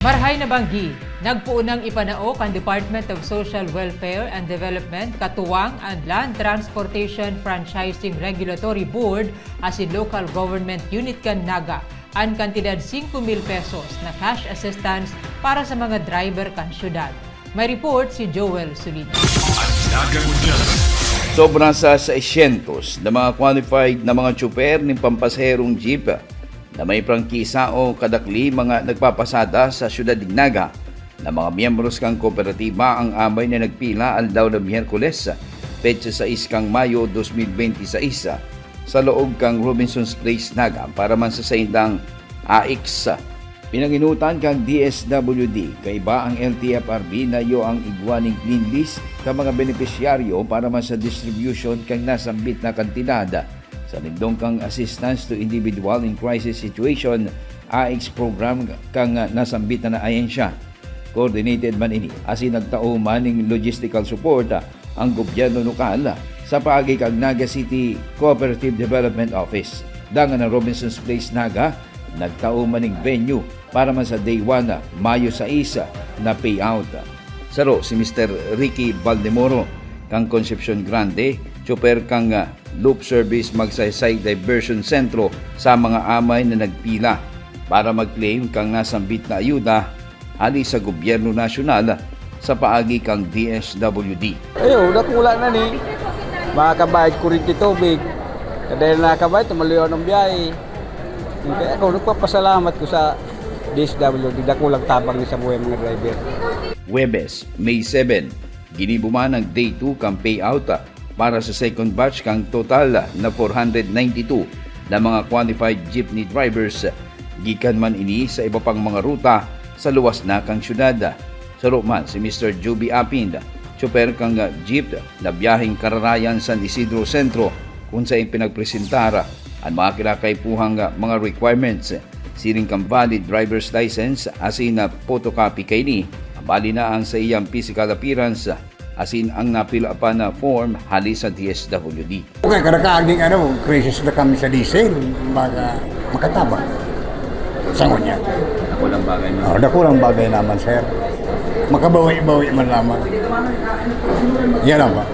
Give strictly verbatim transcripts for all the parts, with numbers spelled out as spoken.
Marahay na banggi, nagpoon nang ipanao kan Department of Social Welfare and Development katuwang an Land Transportation Franchising Regulatory Board asin Local Government Unit kan Naga an kantidad singko mil pesos na cash assistance para sa mga driver kan syudad. May report si Joel Solino. An Naga Ngunyan. Sobra sa seiscientos na mga qualified na mga tsoper nin pampasaherong jeep na may prangkisa o kadakli mga nagpapasada sa siyudad nin Naga na mga miyembros kan kooperatiba ang amay na nagpila aldaw na Miyerkules, petsa sais kan Mayo dos mil benti sais, sa laog kan Robinson's Place, Naga, para man sa saindang A X. Pinanginutan kan D S W D, kaiba ang L T F R B na iyo ang igwa nin clean list kan mga benepisyaryo para man sa distribution kan nasambit na kantidad sa Lindong kan Assistance to Individual in Crisis Situation, A X program, kan nasambit na ahensya. Coordinated man ini asin nagtao man nin logistical support ang gobyerno lokal sa paagi kan Naga City Cooperative Development Office. Dangan ang Robinson's Place Naga nagtao man nin venue para man sa Day one, Mayo sais, na payout. Saro si Mister Ricky Baldemoro, kan Concepcion Grande, tsoper kan, ah, Loop Service Magsaysay Diversion Sentro, sa mga amay na nagpila para mag-claim kan nasambit na ayuda hali sa gobyerno nasyonal sa paagi kan D S W D. Ayo, dakula na ni. Makakabayad kurente, tubig. Kada na nakabayad, tumaluyaw ng biyahe. Kaya ako, nagpapasalamat ko sa D S W D, dakulang tabang ni sa buhay mga driver. Huwebes, May seven, ginibo man ang day two kan payout para sa second batch kan total na four hundred ninety-two na mga qualified jeepney drivers. Gikan man ini sa iba pang mga ruta sa luwas na kan syudad. Saro man si Mister Juby Apin, tsoper kan jeep na biyaheng Kararayan, San Isidro Centro, kun saen pinagpresentar an mga kinakaipuhang mga requirements, siring kan valid driver's license asin photocopy kaini, bali na ang saiyang physical appearance asin ang napil-apan na form hali sa D S W D. Okay, kada kaaging ano, krisis na kami sa diesel, baga makatabang. Sa ngunyan. Dakulang bagay na. Oh, dakulang bagay naman, sir. Makabawi-bawi man lamang. Yan lang ba?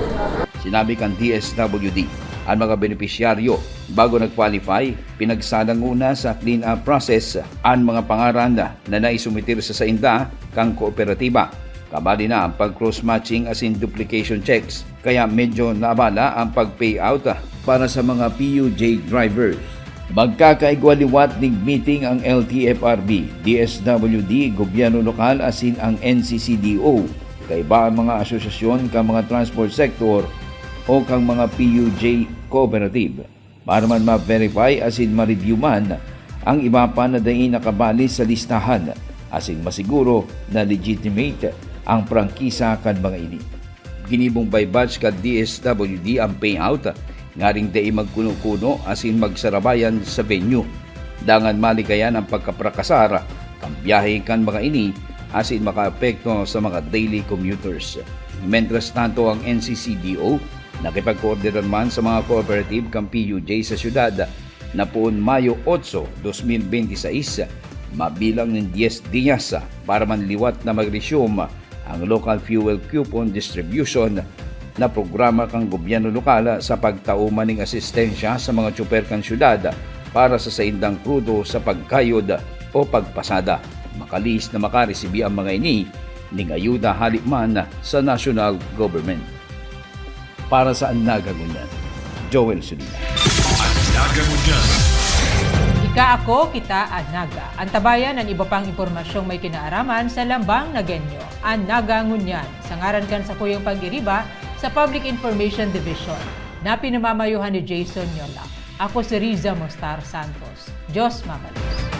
Sinabi kan D S W D, ang mga benepisyaryo, bago nag-qualify, pinagsalang una sa clean-up process an mga pangaran na naisumitir sa sainda kan kooperatiba. Kabali na ang pag-cross-matching asin duplication checks, kaya medyo naabala ang pag-payout para sa mga P U J drivers. Magkakaigwa liwat nin meeting ang L T F R B, D S W D, gobyerno lokal asin ang N C C D O, kaiba ang mga asosasyon kan mga transport sector o kan mga P U J cooperative, para man ma-verify asin ma-review man ang iba pa na dai nakabali sa listahan, asin masiguro na legitimate ang prangkisa kan mga ini. Ginibong by batch kan D S W D ang payout, ngaring dai magkuno-kuno asin magsarabayan sa venue. Dangan malikayan ang pagkaprakasar kan biyahe kan mga ini asin makaapekto sa mga daily commuters. Mentras tanto, ang N C C D O nakipagkoordinar man sa mga cooperative kan P U J sa syudad na poon Mayo otso, dos mil benti sais, mabilang nin dyes diyas para man liwat na mag-resume ang local fuel coupon distribution na programa kan gobyerno lokal sa pagtao man nin asistensya sa mga tsoper kan syudad para sa saindang krudo sa pagkayod o pagpasada, makalihis na makaresibi ang mga ini ning ayuda hali man sa national government. Para sa An Naga Ngunyan, Joel Solina. An Naga Ngunyan. Ika, ako, kita, An Naga. Antabayan an iba pang impormasyong may kinaaraman sa Lambang Nagenyo. An Naga Ngunyan, sa ngaran kan sakuyang pag-iriba sa Public Information Division, na pinamamayohan ni Jason Yola. Ako si Riza Mostar Santos. Diyos mabalos.